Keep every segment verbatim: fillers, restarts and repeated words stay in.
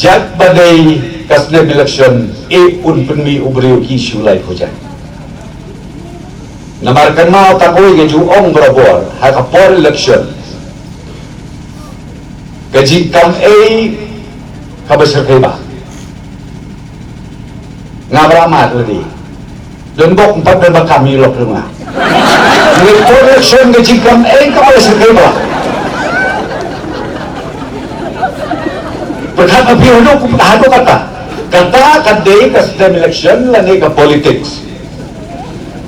Kat ba dei ka snem election, eh, un pynmih u briew ki shu lai phew jan. Namar kynmaw tang oi ka ju ong barabor, ha ka por election ka jingkam ei kaba syrkhei ba. Nga ba la mad lade. Don bok empat don ba kam ïa lok lu nga. Ngi por election ka jingkam ei kaba syrkhei ba. Pyrkhat ma phi haduh, haduh kata. Kata ka dei ka snem election lane ka politics.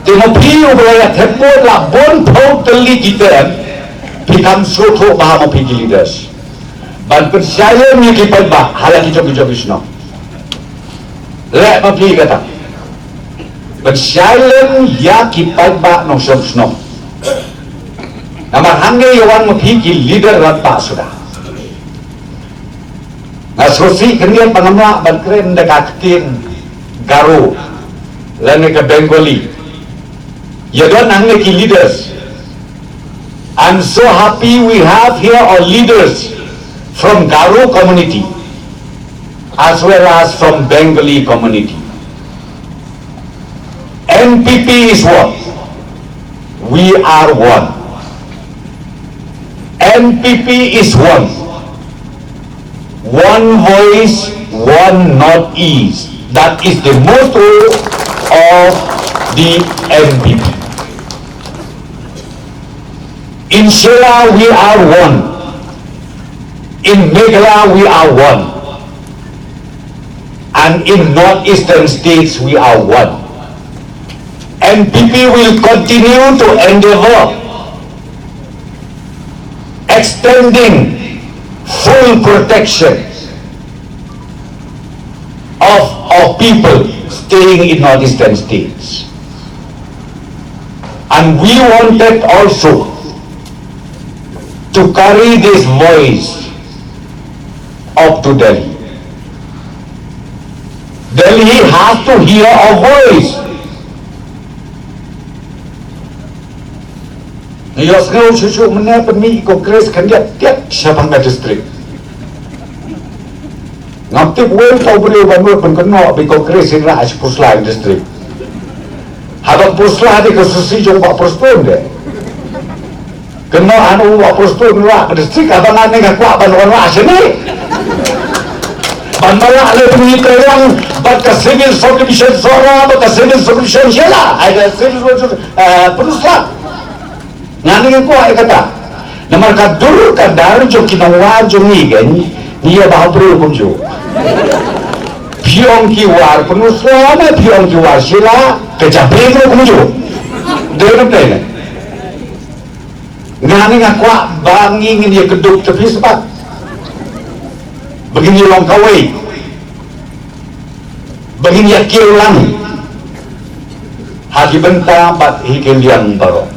Te ma phi u ba la ïa thep vote la bun phew tylli ki term, phi kam sngewthuh bha ma phi ki leaders. Ban pynshai lem ïa ki paidbah ha la ki jong ki jong ki shnong. Leh ma phi kata. Pynshai lem ïa ki paidbah nongshong shnong. Namar hangne ïa wan ma phi ki leader rangbah suda. Nga sngewsih khyndiat ba ngam lah ban kren da ka ktien Garo lane ka Bengali. Ïa don hangne ki leaders. I'm so happy we have here our leaders from Garo community as well as from Bengali community. N P P is what? We are one. N P P is one. One voice, one Northeast. That is the motto of the N P P. In Shillong, we are one. In Meghalaya, we are one. And in northeastern states, we are one. N P P will continue to endeavor extending full protection of our people staying in northeastern states. And we wanted also to carry this voice up to Delhi. Delhi has to hear our voice. Nga ïohsngew shuh shuh mynne pynmih Congress khyndiat tiat shaphang ka district. Ngam tip wei tau briew ban mut ban kynnoh ba Congress in rah sha Pyrshah district. Haba Pyrshah de ka susi jong Bah Prestone de. Kynnoh hano Bah Prestone rah ka district, haba nga ne nga kwah ban wan rah shane. Ban ba lah leh pynmih tariang bad ka civil subdivision Sohra bad ka civil subdivision Shella, ai ka civil subdivision, eh, Pyrshah. Nga ne nga kwah ïa kata. Namar ka dur ka dar jong ki nongwar jong ngi, ngi ïa ba briew kumjuh. Phi ong ki war Pyrshah ne phi ong ki war Shella, ka jabieng ruh kumjuh. Dei ruh dei ne. Nga ne nga kwah ba ngi ngin ïa kdup te phi sbat. Ba ngin ïa long kawei. Ba ngin ïa kiew lang ha ki bynta bad ha ki liang baroh.